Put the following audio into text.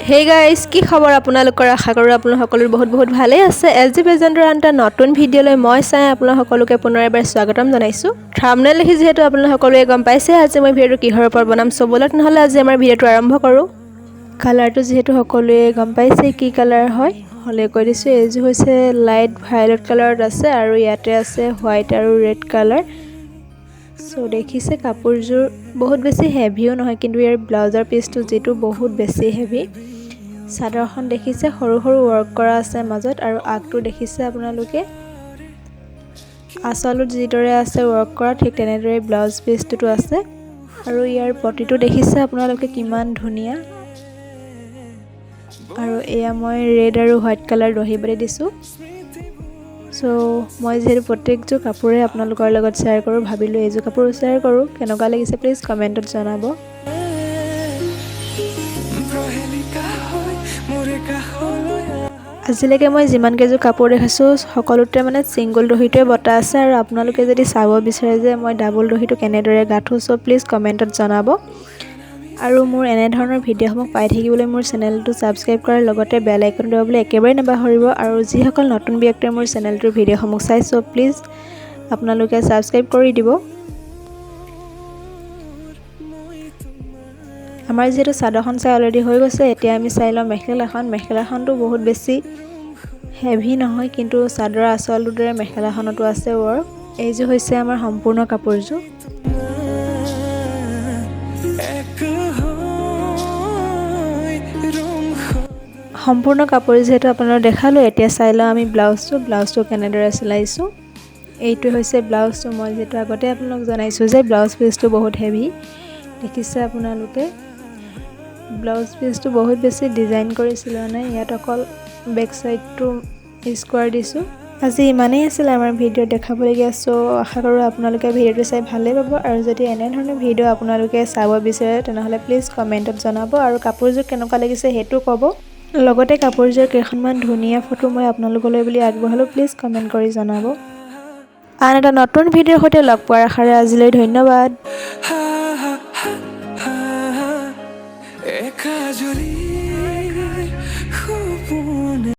Hey guys, কি খবৰ আপোনালোকৰ? আশা কৰোঁ আপোনালোক সকলোৰ বহুত বহুত ভালেই আছে। এল জি পেজেণ্টৰ আন এটা নতুন ভিডিঅ'লৈ মই চাই আপোনালোক সকলোকে পুনৰ এবাৰ স্বাগতম জনাইছোঁ। থাম্বনেইল দেখি যিহেতু আপোনালোক সকলোৱে গম পাইছে আজি মই ভিডিঅ'টো কিহৰ ওপৰত বনাম, চ' ব'লক নহ'লে আজি আমাৰ ভিডিঅ'টো আৰম্ভ কৰোঁ। কালাৰটো যিহেতু সকলোৱে গম পাইছে কি কালাৰ হয়, হ'লে কৈ দিছোঁ, এইযোৰ হৈছে লাইট ভায়লেট কালাৰত আছে আৰু ইয়াতে আছে হোৱাইট আৰু ৰেড কালাৰ। চ' দেখিছে, কাপোৰযোৰ বহুত বেছি হেভিও নহয়, কিন্তু ইয়াৰ ব্লাউজৰ পিচটো যিটো বহুত বেছি হেভি। চাদৰখন দেখিছে, সৰু সৰু ৱৰ্ক কৰা আছে মাজত আৰু আগটো দেখিছে আপোনালোকে, আঁচলত যিদৰে আছে ৱৰ্ক কৰা, ঠিক তেনেদৰে ব্লাউজ পিচটোতো আছে। আৰু ইয়াৰ পটিটো দেখিছে আপোনালোকে কিমান ধুনীয়া। আৰু এয়া মই ৰেড আৰু হোৱাইট কালাৰ দহি বাতি দিছোঁ। চ' মই যিহেতু প্ৰত্যেকযোৰ কাপোৰে আপোনালোকৰ লগত শ্বেয়াৰ কৰোঁ, ভাবিলোঁ এইযোৰ কাপোৰো শ্বেয়াৰ কৰোঁ। কেনেকুৱা লাগিছে প্লিজ কমেণ্টত জনাব। প্ৰহেলিকা হৈ মোৰ কাষলৈ। আজিলৈকে মই যিমানকেইযোৰ কাপোৰ দেখাইছোঁ, সকলোতে মানে ছিংগল দহিটোৱে বটা আছে। আৰু আপোনালোকে যদি চাব বিচাৰে যে মই ডাবল দহিটো কেনেদৰে গাঁঠো, চ' প্লিজ কমেণ্টত জনাব। আৰু মোৰ এনেধৰণৰ ভিডিঅ'সমূহ পাই থাকিবলৈ মোৰ চেনেলটো ছাবস্ক্ৰাইব কৰাৰ লগতে বেল আইকন দবাবলৈ একেবাৰে নাপাহৰিব। আৰু যিসকল নতুন ব্যক্তিয়ে মোৰ চেনেলটোৰ ভিডিঅ'সমূহ চাই, চ' প্লিজ আপোনালোকে ছাবস্ক্ৰাইব কৰি দিব। আমাৰ যিহেতু চাদৰখন চাই অলৰেডি হৈ গৈছে, এতিয়া আমি চাই লওঁ মেখেলাখন। মেখেলাখনটো বহুত বেছি হেভি নহয়, কিন্তু চাদৰৰ আঁচলটোৰ দৰে মেখেলাখনতো আছে ৱৰ্ক। এইযোৰ হৈছে আমাৰ সম্পূৰ্ণ কাপোৰযোৰ। এক হৈ ৰং। সম্পূৰ্ণ কাপোৰ যিহেতু আপোনালোক দেখালোঁ, এতিয়া চাই লওঁ আমি ব্লাউজটো। ব্লাউজটো কেনেদৰে চিলাইছোঁ। এইটো হৈছে ব্লাউজটো। মই যিহেতু আগতে আপোনালোক জনাইছোঁ যে ব্লাউজ পিচটো বহুত হেভি, দেখিছে আপোনালোকে। ব্লাউজ পিচটো বহুত বেছি ডিজাইন কৰি চিলোৱা নাই, ইয়াত অকল বেক চাইডটো স্কোৱাৰ দিছোঁ। আজি ইমানেই আছিল আমাৰ ভিডিঅ'ত দেখাবলগীয়া। চ' আশা কৰোঁ আপোনালোকে ভিডিঅ'টো চাই ভালেই পাব। আৰু যদি এনেধৰণৰ ভিডিঅ' আপোনালোকে চাব বিচাৰে, তেনেহ'লে প্লিজ কমেণ্টত জনাব আৰু কাপোৰযোৰ কেনেকুৱা লাগিছে সেইটো ক'ব। লগতে কাপোৰযোৰ কেইখনমান ধুনীয়া ফটো মই আপোনালোকলৈ বুলি আগবঢ়ালোঁ, প্লিজ কমেণ্ট কৰি জনাব। আন এটা নতুন ভিডিঅ'ৰ সৈতে লগ পোৱাৰ আশাৰে আজিলৈ ধন্যবাদ। হা হা হা হা একাজলি।